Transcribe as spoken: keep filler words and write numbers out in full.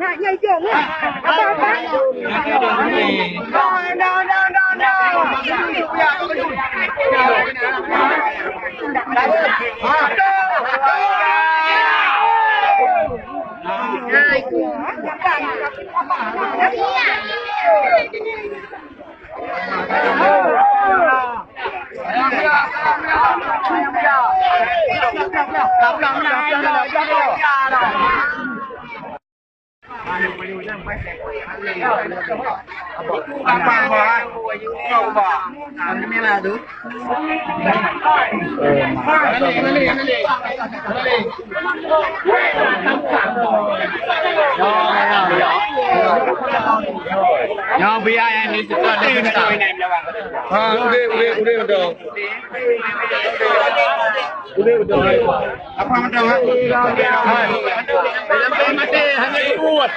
Nak nyai jong, eh. Apa, apa? No, no, no, no, no. Nah, itu. Nyoe biaya nyang disetor dari kita. Ha, udeh, udeh, udeh, udeh. Udeh, udeh. Apa mantap, ha? Hai. Sampai mati, hanya dibuat.